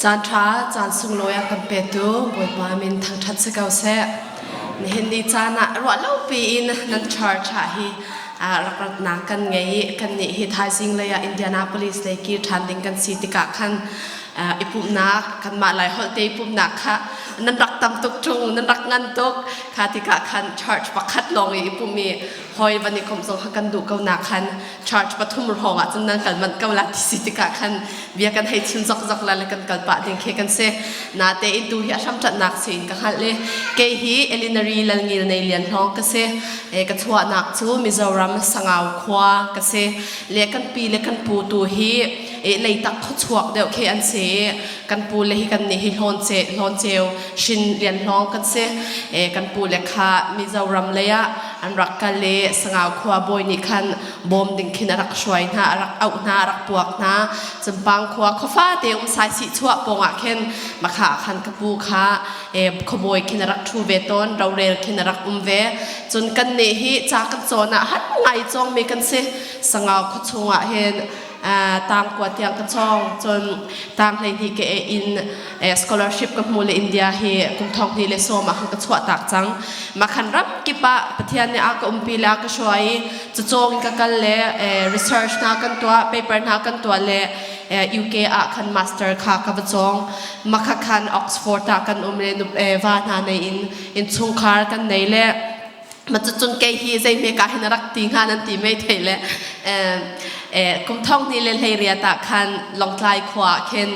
Caan ṭha, caan sunglawi a kan petu Bawipa min thangṭhat si ko seh. Nihin ni caan ah ruah lo piin nan church ah hi rak ratnak kan ngei i kannih hi thaizing lei ah Indianapolis lei kir ṭhan ding kan si tikah khan i pumhnak kanmah Lai holh te i pumhnak kha nan rak tam tuk ṭung, nan rak ngan tuk. Kha tikah khan church pakhat lawng i i pumh i hawi van i komh zong kha kan duh ko na khan church pathum hrawng ah cun nan kal manh ko la ti si tikah khan bia kan hei chim zokzok la le kan kal pah ding khi kan si. Nate in tu hi a hramṭatnak si in ka hngalh i kei hi Elinary Lalngil Nei Lian Hlawng ka si. E, ka chuahnak cu Mizoram Sangau khua ka si. Le kan pi le kan pu tu hi e, leitak khuachuak deuh khi an si. Kan pu le hi kan nih hi hlawn ce hlawn ceu hrin lian hlawng kan si. E, kan pu le kha Mizoram lei ah an rak kal i Sangau khua bawi nih khan bawm ding khin a rak hruai hna, a rak auh hna, a rak puak hna. Cumpang khua khuafa te um sai sih chuah pawng ah khin makha khan ka pu kha e, khuabawi khin a rak ṭhu ve tawn, rorel khin a rak um ve. Cun kan nih hi ca kan cawn ah han ngai cawng mi kan si. Sangau khua chung ah hin tangkua tiang ka cawng. Cun tang 12 ke in scholarship ka hmu le India hi kum 2010 ah khan ka chuah tak cang. Makhan ram kip ah Pathian nih a ka umpi le a ka hruai i cacawng in ka kal le research hna kan tuah, paper hna kan tuah le UK ah khan master kha ka va cawng. Makha khan Oxford ah kan um le va hna nei in innchungkhar kan nei le ma cucun kei hi zei hme ka hin a rak ti hnga nan ti mei thei le kum 2018 ah khan Lawngtlai khua ah khin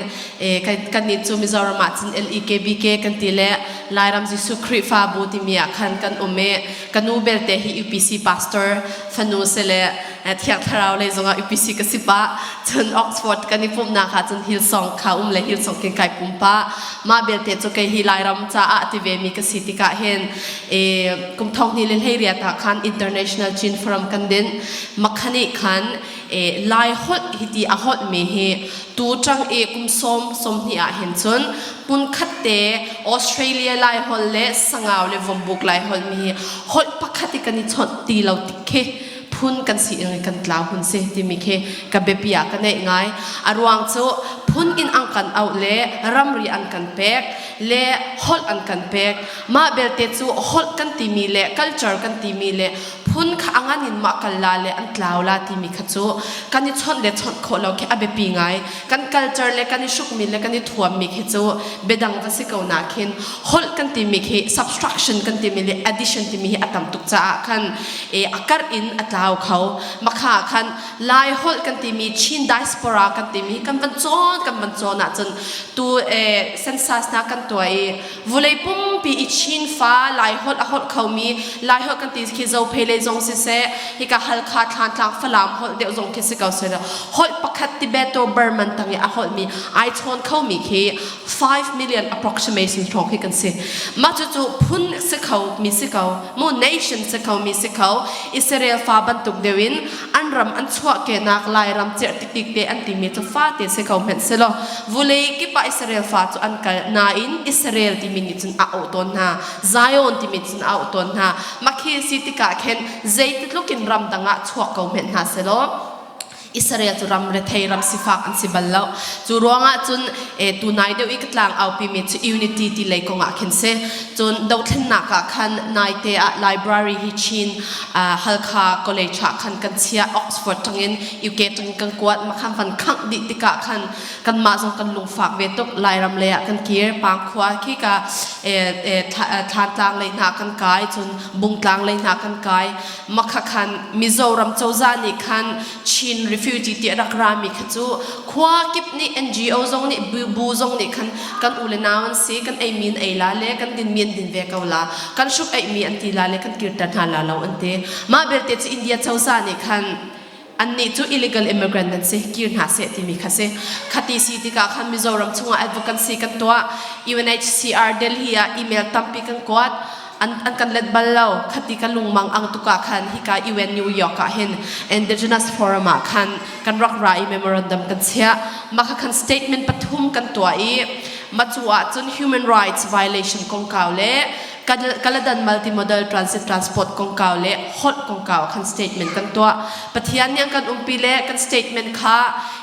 kan nih cu Mizoram ah cun LEKBK kan ti le Lairam Jesuh Khrihfabu timi ah khan kan um i ka nu belte hi UPC pastor fanu si le Thiang Thlarau lei zongah UPC ka si pah. Cun Oxford kan i pumhnak ah cun Hillsong kha um le Hillsong kin kai pum pah. Mah belte cu kei hi Lairam caah ti ve mi ka si tikah hin kum 2018 ah khan International Chin Forum kan din. Makhani khan Lai holh hi ti a holh mi hi tu ṭang i kum 10, 20 ah hin cun hmunkhat te Australia Lai holh le Sangau le Vombuk Lai holh mi hi holh pakhat i kan i chawnh ti lo tik khi phun kan si in kan tlau hun si timi khi ka biapi ah ka neih ngai. A ruang cu phun in an kan auh le ramri an kan pek le holh an kan pek. Mah belte cu holh kan timi le culture kan timi le phun kha a ngan in mah kal la le an tlau la timi kha cu kan i chawnh le chawnh khawh lo khi a biapi ngai. Kan culture le kan i hrukmi le kan i thuammi khi cu biadang va si ko na khin holh kan timi khi subtraction kan timi le addition timi hi a tam tuk caah khan e a karh in a tlau kho. Makha khan Lai holh kan timi, Chin diaspora kan timi kan van cawn kan van cawn ahcun tu e census na kan tuah i vulei pumpi i Chin fa Lai holh a holh khomi, Lai holh kan ti khi Zophei lei zong siseh, hika Halkha, Thlantlang, Falam holh deuh zong khi si ko seh, holh pakhat Tibeto Burman tang i a holhmi ai chawn khomi khi 5 million approximation hrawng khi kan si. Mah cucu phun si kho mi si ko mu, nation si kho mi si kho. Israel fa bantuk deuh in an ram an chuahkehnak Lairam cerh tiktik te an timi cu fate si ko hmenh selaw vulei kip ah Israel fa cu an kal nain Israel timi nih cun a auh tawn hna, Zion timi cun a auh tawn hna. Makhi si tikah khin zeitluk in ram dang ah chuak ko hmenh hna selaw Israel cu ram rethei, ram sifak an si bal lo. Cu ruangah cun e, tu nai deuh i ka tlang aupi mi cu unity ti lei kong ah khin si. Cun dothlennak ah khan naite ah library hi Chin Halkha College ah khan kan chiah. Oxford tangin UK tangin kan kuat makhan van khangh dih tikah khan kanmah zong kan lungfak ve tuk. Lairam lei ah kan kir. Pangkhua khi ka Thlantlang lei hna kan kai, cun Bungtlang lei hna kan kai. Makha khan Mizoram cozah nih khan Chin refugee ti a rak rami kha cu khua kip nih, NGO zong nih, bu zong nih khan kan u le nau an si, kan ei mi an ei la le kan din mi an din ve ko la, kan hruk eih mi an ti la le kan kirter hna la lo an ti. Mah belte cu India cozah nih khan annih cu illegal immigrant an si, kir hna seh timi kha si. Khati si tikah khan Mizoram chungah advocacy kan tuah. UNHCR Delhi ah email tampi kan kuat, an kan let bal lo. Khati kan lungmang ang tukah khan hika UN New York ah hin Indigenous Forum ah khan kan rak ra i memorandum kan chiah. Maka khan statement pathum kan tuah i macu ah cun human rights violation kongkau le Kaladan Multimodal Transit Transport kongkau le holh kongkau khan statement kan tuah. Pathian nih an kan umpi le kan statement kha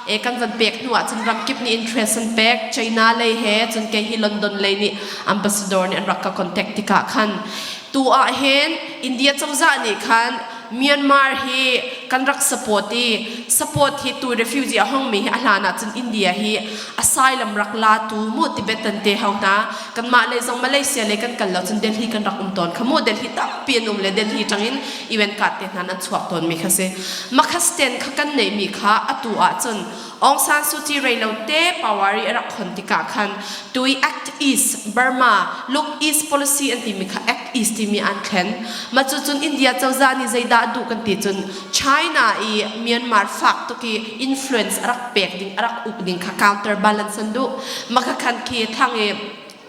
e kan van pek hnu ah cun ramkip nih interest an pek. China lei he cun kei hi London lei nih ambassador nih an rak ka contact tikah khan tu ah hin India cozah nih khan Myanmar hi kan rak support i support hi tu refugee a hongmi hi a hlan ah cun India hi asylum rak la tu mu Tibetan te ho hna kanmah lei zong Malaysia lei kan kal lo cun Delhi kan rak um tawn kha mu. Delhi tampi an um le Delhi tangin UN card te hna an chuak tawn mi kha si. Makhasten kha kan neih mi kha atu ah cun Aung San Suu Kyi reilo te power i a rak khon tikah khan tui Act East Burma Look East policy an timi kha Act East timi an thlen. Ma cu cun India cozah nih zeidah duh kan ti cun China i Myanmar fak tuk i influence a rak pek ding a rak uk ding kha counter balance an duh. Maka khan khi thang i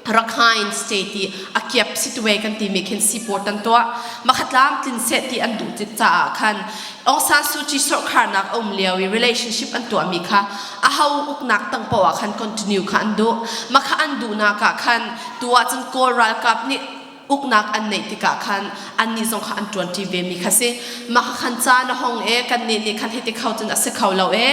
Rakhine state i a kiap situwe kan timi khin seaport an tuah. Makhatlam tlin seh ti an duh tik caah khan Aung San Suu Kyi sorkharnak a um lio i relationship an tuahmi kha a ho uknak tang poah khan continue kha an duh. Makha an duhnak ah khan tu ah cun Kawl ralkap nih uknak an neih tikah khan annih zong kha an ṭuanṭi ve mi kha si. Mah khan caan a hong e kannih nih khan hiti kho cun a si kho lo e,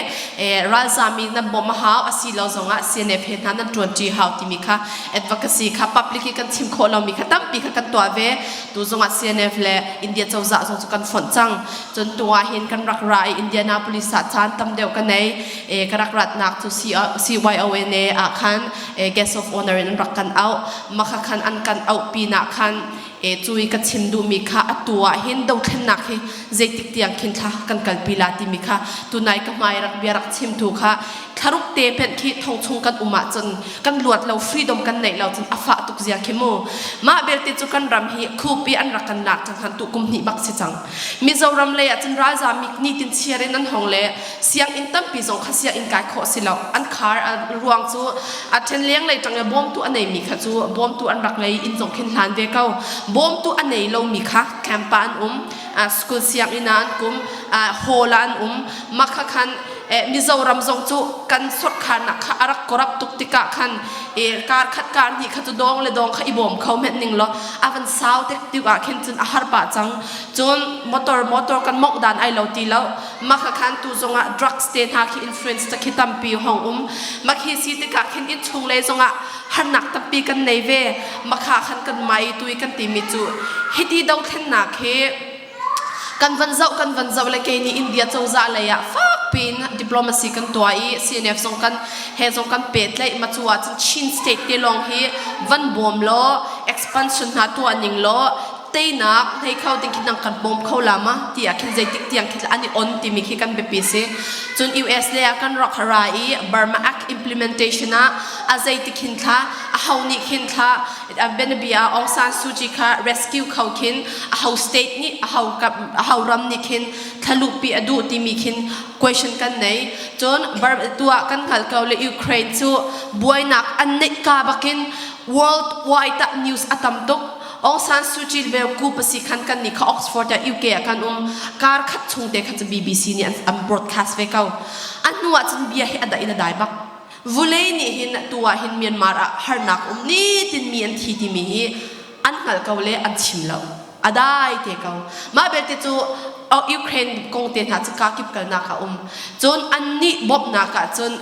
e ralzami nan bawmh a hau a si lo zongah CNF he hna nan ṭuanṭi hau timi kha advocacy kha public i kan chim khawh lomi kha tampi kha kan tuah ve. Tu zongah CNF le India cozah zong cu kan fonh cang. Cun tu ah hin kan rak ra i Indianapolis ah caan tam deuh ka nei. E, ka rak ratnak cu CYONA ah khan guest of honor in an rak kan auh. Makha khan an kan auh pinah khan e cui ka chim duhmi kha atu ah hin dothlennak hi zeitik tiang khin thla kan kalpi la timi kha tunai ka hmai rak bia rak chimtu kha thlaruk te hmenh khi thong chung kan um ahcun kan luat lo, freedom kan neih lo cun a fah tuk zia khi mu. Mah belte cu kan ram hi khupi an rak kan lak cang han tu kum hnih bak si cang. Mizoram lei ah cun ralzami nitin chiar in an hong le sianginn tampi zong kha sianginn kai khawh si lo. An khar ruang cu a ṭhen leng lei ṭang i bawmtu a neimi kha cu bawmtu an rak ngei inn zong khin hlan ve ko. Bawmtu a nei lomi kha camp ah an um, school sianginn ah an kum, hall ah an um. Mah kha khan Mizoram zong cu kan sorkharnak kha a rak corrupt tuk tikah khan kar khat kar hnih kha cu dawng le dawng kha i bawm kho hmenh ning law a van sau tek tuk ah khin cun a har pah cang. Cun motor motor kan mongh dan ai lo ti lo. Mah kha khan tu zongah drugs te hna khi influence te khi tampi hong um. Mah khi si tikah khin innchung lei zongah harnak tampi kan nei ve. Mah kha khan kan mai tui kan timi cu hiti dothlennak hi kan van zoh kan van zoh le kei nih India cozah lei ah fak piin diplomacy kan tuah i CNF zong kan he zong kan pehtlaih. Ma cu ah cun Chin state te lawng hi van bawm law expansion hna tuah ning law teinak hlei kho ding khi nang kan bawm kho la ma ti ah khin zeitik tiang khi an i on timi khi kan biapi si. Cun US le ah kan rak ra i Burma Act implementation ah a zeitik hin thla a ho nih khin thla bianabia ah Aung San Suu Kyi kha rescue kho khin a ho state nih a ho a ho ram nih khin thlaluhpi a duh timi khin question kan nei. Cun tuah kan hngal ko le Ukraine cu buainak an neih ka bakin world wide ah news a tam tuk. Aung San Suu Kyi le ku pasi khan kan nih kha Oxford ah UK ah kan um. Kar khat chung te kha cu BBC nih an broadcast ve ko. A hnu ah cun bia hi a da in a dai bak. Vulei nih hin tu ah hin Myanmar ah harnak um nitin mi an thi timi hi an hngal ko le an chim lo. A dai te ko. Mah belte cu Ukraine kong te hna cu kakip kalnak a um. Cun an nih bawmhnak ah cun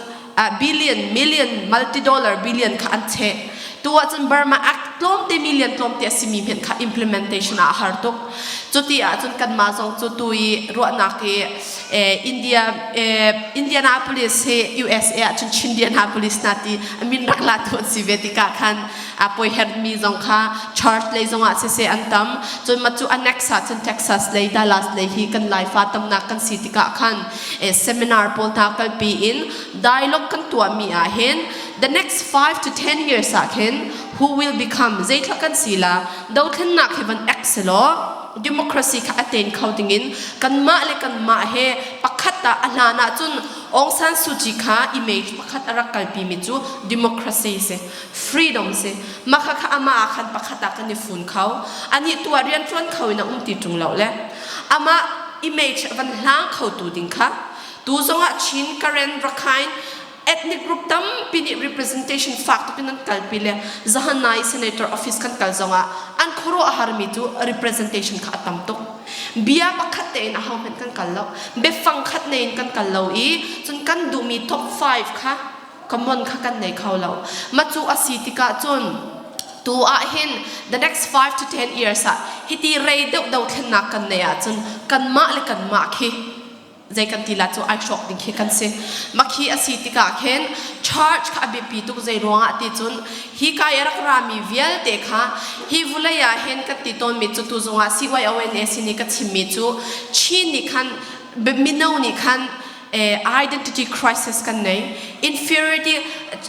billion, million, multi dollar billion kha an cheh. Tu ah cun Burma Act tlawmte million tlawmte a simi hmenh kha implementation ah a har tuk. Cuti ah cun kanmah zong cu tu i ruahnak i India Indianapolis hi USA ah cun Chindianapolis na ti min rak la tu an si ve tikah khan a poi hermi zong kha church lei zong ah siseh an tam. Cun mah cu annex ah cun Texas lei Dallas lei hi kan Laifa tamnak kan si tikah khan seminar pawl hna kalpi in dialogue kan tuahmi ah hin the next 5 to 10 years ah khin who will become zeithla kan si la dothlennak hi van act selaw democracy kha a ten kho dingin kanmah le kanmah he pakhat ah a hlan ah cun Aung San Suu Kyi kha image pakhat a rak kalpi mi cu democracy si, freedom si. Mah kha amah ah khan pakhat ah kan i fun kho. Anih tu ah rian ṭuan kho in a um ti ṭung lo le amah image van hlang kho tu ding kha tu zongah Chin, Karen, Rakhine ethnic group tampi nih representation fak tuk in an kalpi le zahanai senator office kan kal zongah an khuaruahharmi cu representation kha a tam tuk. Bia pakhat tein aho hmanh kan kal lo. Biafang khat ne in kan kal lo i cun kan duhmi top 5 kha common kha kan nei kho lo. Mah cu a si tikah cun tu ah hin the next 5 to 10 years ah hiti rei deuh dothlennak kan neih ahcun kanmah le kanmah khi zei kan ti la cu ai hrawk ding khi kan si. Makhi a si tikah khin church kha a biapi tuk. Zei ruangah ti cun hi kai a rak rami vialte kha hi vulei ah hin kan ti tawnmi cu tu zongah CYONA sin i ka chimmi cu Chin nih khan mino nih khan identity crisis kan nei, inferiority.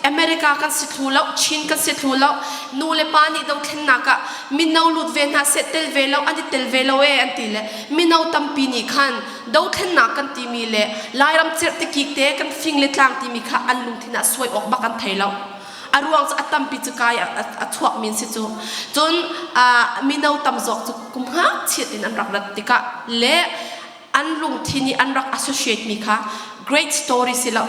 America kan si thlu lo, Chin kan si thlu lo. Nu le pa nih dothlennak ah mino lut ve hna seh, tel ve lo an i tel ve lo e an ti le mino tampi nih khan dothlennak kan timi le Lairam cirh tikik te kan fing le tlang timi kha an lungthin ah suai awk bak an thei lo. A ruang cu a tampi cu kai a chuak min si cu. Cun mino tam zawk cu kum ngakchiat in an rak rat tikah le an lungthin i an rak associate mi kha great story si lo,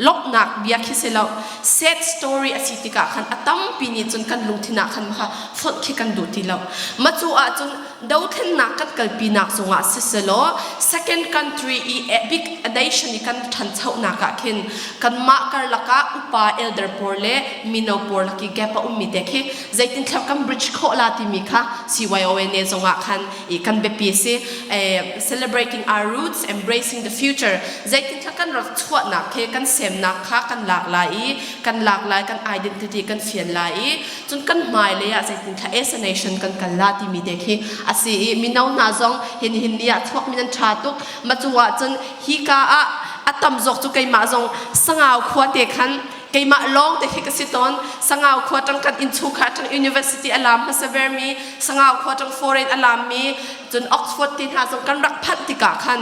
lawmhnak bia khi si lo, sad story a si tikah khan a tampi nih cun kan lungthin ah khan kha fonh khi kan duh ti lo. Ma cu ahcun dothlennak kan kalpinak zongah siselaw second country i big nation i kan ṭhanchonak ah khin kanmah karlak ah upa elder pawl le mino pawl laki gap a ummi te khi zeitin thlau kan bridge khawh la timi kha CYONA zongah khan i kan biapi si. Celebrating our roots, embracing the future. Zeitin thla kan rak chuahnak he kan semnak kha kan lak lai i kan lak lai, kan identity kan fian lai i cun kan hmai lei ah zeitin thla as a nation kan kal la timi te khi a si i mino hna zong hin hin ni ah chuak mi nan tha tuk. Ma cu ah cun hi ka ah a tam zawk cu keimah zong Sangau khua te khan keimah lawng te khi ka si tawn. Sangau khua tang kan innchungkhar tang university a lam hmasa vermi, Sangau khua tang foreign a lam mi, cun Oxford te hna zong kan rak phanh tikah khan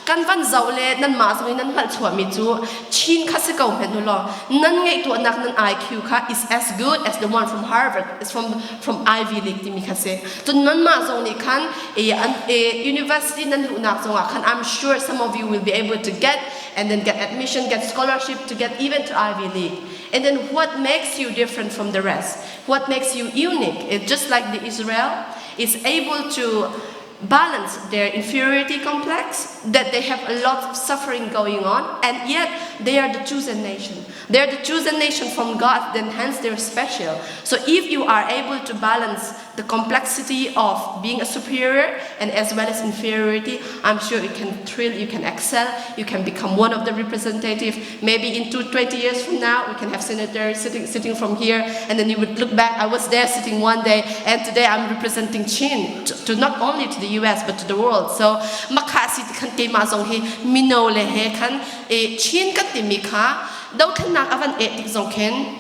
kan van zoh le nanmah zong in nan hngalh chuahmi cu Chin kha si ko hmenh u law nan ngaihtuahnak, nan IQ kha is as good as the one from Harvard, is from Ivy League timi kha si. Cun nanmah zong nih khan e, an, e, university nan luhnak zongah khan I'm sure some of you will be able to get and then get admission, get scholarship to get even to Ivy League. And then what makes you different from the rest? What makes you unique? It's just like the Israel is able to balance their inferiority complex, that they have a lot of suffering going on, and yet they are the chosen nation. They are the chosen nation from God, then hence they're special. So if you are able to balance the complexity of being a superior and as well as inferiority, I'm sure you can thrill, you can excel, you can become one of the representative. Maybe in two, 20 years from now, we can have senators sitting from here, and then you would look back, I was there sitting one day, and today I'm representing Chin to not only to the US, but to the world. So, makha si khan keimah zong hi mino le he khan e Chin kan timi kha dothlennak avan e tik zong khin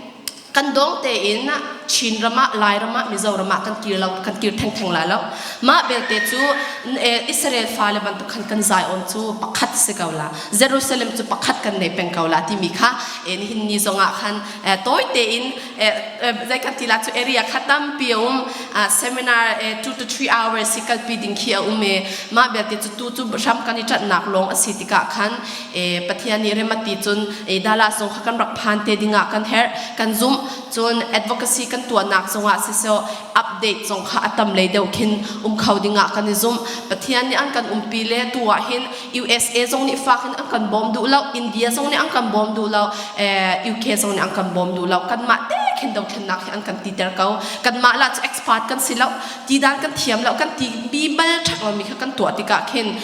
kan dong tein Chin ram ah, Lairam ah, Mizoram ah kan kir lo, kan kir thengtheng lai lo. Mah belte cu Israel fale bantuk khan kan Zion cu pakhat si ko la. Jerusalem cu pakhat kan nei peng ko la timi kha nihin ni zongah khan tawi tein zei kan ti la cu area kha tampi a um. Seminar 2 to 3 hours hi kalpi ding khi a um i mah belte cu tu cu hram kan i ṭanhnak lawng a si tikah khan Pathian nih rem a ti cun Dallas zong kha kan rak phan te dingah kan herh, kan zumh. Cun advocacy kan tuahnak zongah siseh update zong kha a tam lei deuh khin um kho dingah kan i zumh. Pathian nih an kan umpi le tu ah hin USA zong nih fak in an kan bawm duh lo, India zong nih an kan bawm duh lo, UK zong nih an kan bawm duh lo. Kanmah te khin dothlennak hi an kan titer ko. Kanmah lah cu expert kan si lo, ti dan kan thiam lo, kan ti bi bal ṭhak lomi kha kan tuah tikah khin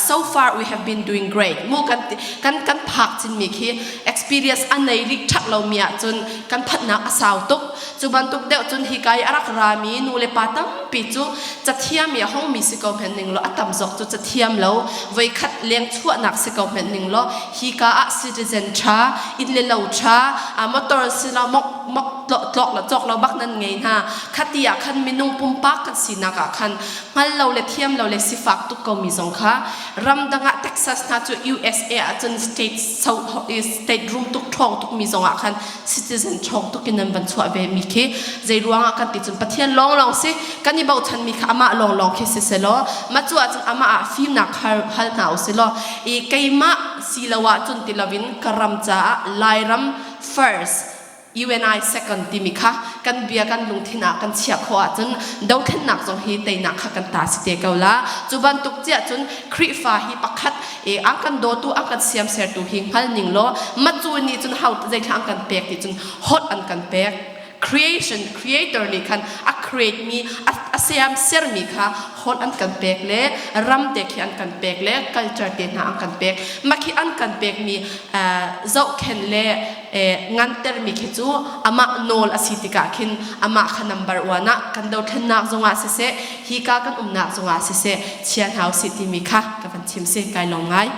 so far we have been doing great mu. Kan kan kan phak chinmi khi experience a nei rih ṭhak lomi ahcun kan phatnak a sau tuk. Cu bantuk deuh cun hi kai a rak rami nu le pa tampi cu cathiam i a hongmi si ko hmenh ning law, a tam zawk cu cathiam lo, voikhat leng chuahnak si ko hmenh ning law, hi ka ah citizen ṭha, inn le lo ṭha, motor sila mok mok tlok lo cawk lo bak nan ngei hna. Khati ah khan minung pumpak kan sinak ah khan hngal lo le thiam lo le sifak tuk komi zong kha ramdang ah, Texas hna cu USA ahcun state so state rum tuk ṭhawng tuk mi zong ah khan citizen ṭhawng tuk in nan van chuah ve mi khi zei ruang ah kan ti cun Pathian lawnglawng si. Kan i bochan mi kha amah lawnglawng khi si selaw mah cu ahcun amah ah fimnak hal hal hna u silaw i keimah si lo ahcun ti loin ka ram caah, Lairam first. UNI second timi kha kan bia kan lungthin ah kan chiah khawh ahcun dothlennak zong hi teinak kha kan ta si te ko la. Cu bantuk ciah cun Khrihfa hi pakhat e an kan dawtu an kan siamsertu hi hngal ning law macu nih cun how zeithla an kan pek ti cun hot an kan pek. Creation creator nih khan a create mi a siam sermi kha hot an kan pek le ram te khi an kan pek le culture te hna an kan pek. Makhi an kan pek mi zohkhen le ngantermi khi cu amah nawl a si tikah khin amah kha number one ah kan dothlennak zongah siseh hika kan umnak zongah siseh chia hna usih timi kha ka van chim si kai lawm ngai.